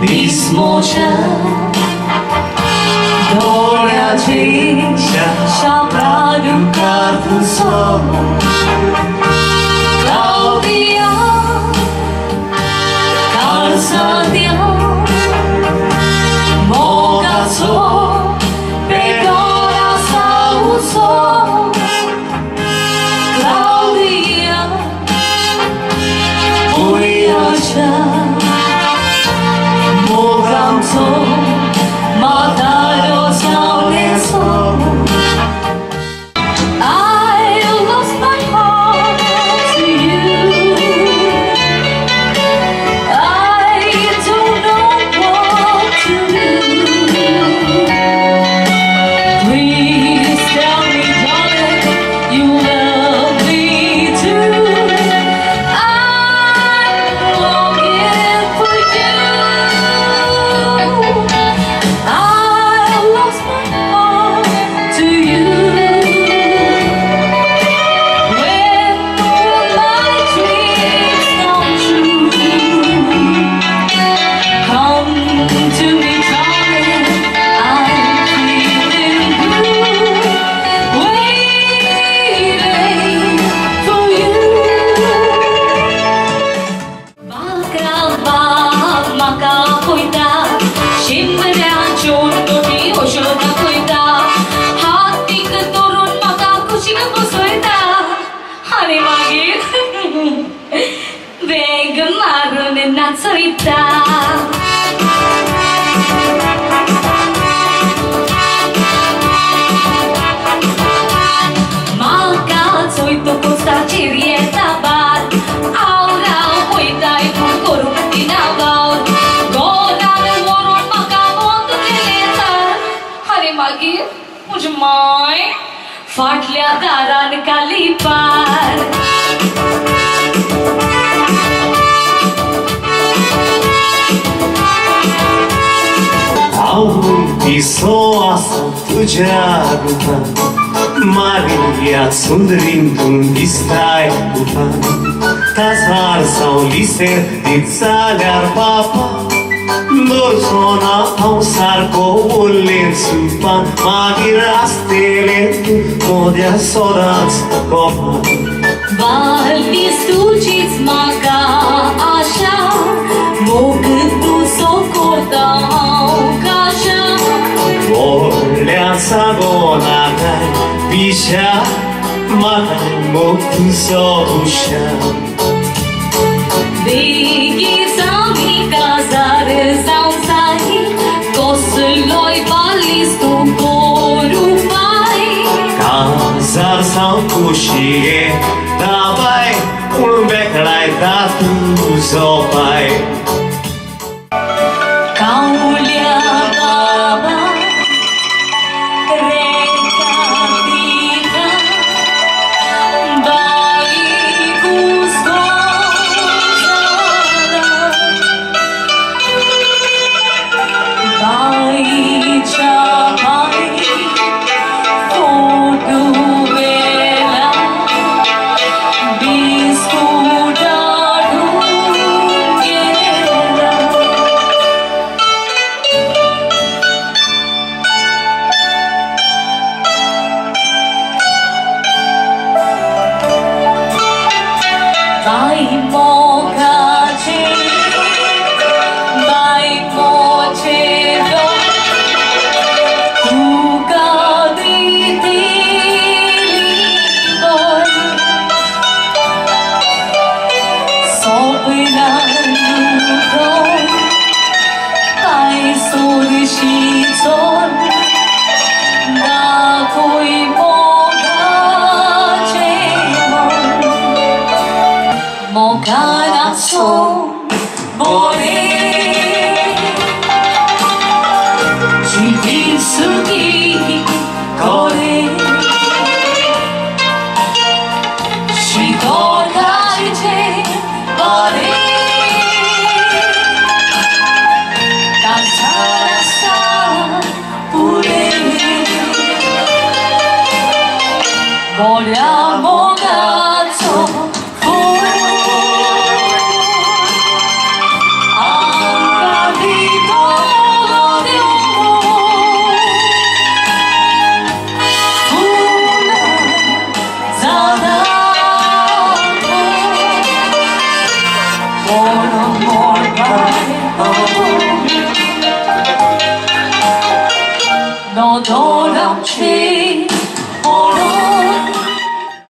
दीस मोच्या दोळ्याचे शाप्रा दुखार तुजो क्लाउदिया काळजांतल्या मोगाचो पेटोर आसा उजो क्लाउदिया पुर्याच्या मोगाचो म्हातारो जावनेचो. I lost my heart to you. I don't know what to do. Please tell me, darling, you love me too. I'm longing for you. I lost my heart to you. When will my dreams come true? Come to me, darling, I'm feeling blue, waiting for you. म्हाका बाब म्हाका पळयता शिमऱ्याच्यो नोटी अश्यो दाखयता हातीक धरून म्हाका कुशीक बसयता आनी मागीर वेग मारून नाचयता. म्हाका चोयतकूच ताचेर येता बार हांव राव पळयताय पूण करूंक दिना वावर घरान व्हरून म्हाका बंद केलें दार आनी मागीर म्हजी मांय फाटल्या दारान घाली पार. हांव पिसो आसा तुज्या रुपान मारिया सुंदरीन तूं दिसताय तुफान काजार जावं लिसेर दीत जाल्यार बापा दवरचो ना हांव सारको उरलें सुपान मागीर आसतलें तूं मोद्या सदांच कोपान. बालदीस तुजीच म्हाका आशा मोग तुजो करता हांव काशा. व्हडल्या सांगो नाका पिशा म्हाका मोग तुजो उशा. बेगीन आमी काजार जावंक जाय कसलोय बालीस तूं करूं पाय. काजार जावं खोशये दाबाय पूण बेकडायता तुजो पाय. कावल्या बाबा रेका दिता बाई कुसको जाला बाईच्या पाय फोटो वेला बिस्कुटा गेला. बाई मोगाचे बाई मोचे तुका दितली बोल सोपना पाय सोरशी चोर दाखय मोगाचे मन मोगानाचो बोरे जिवीत सुखी करे शिकोर घालचे बरे कांसार आसा पुरे. Vogliamo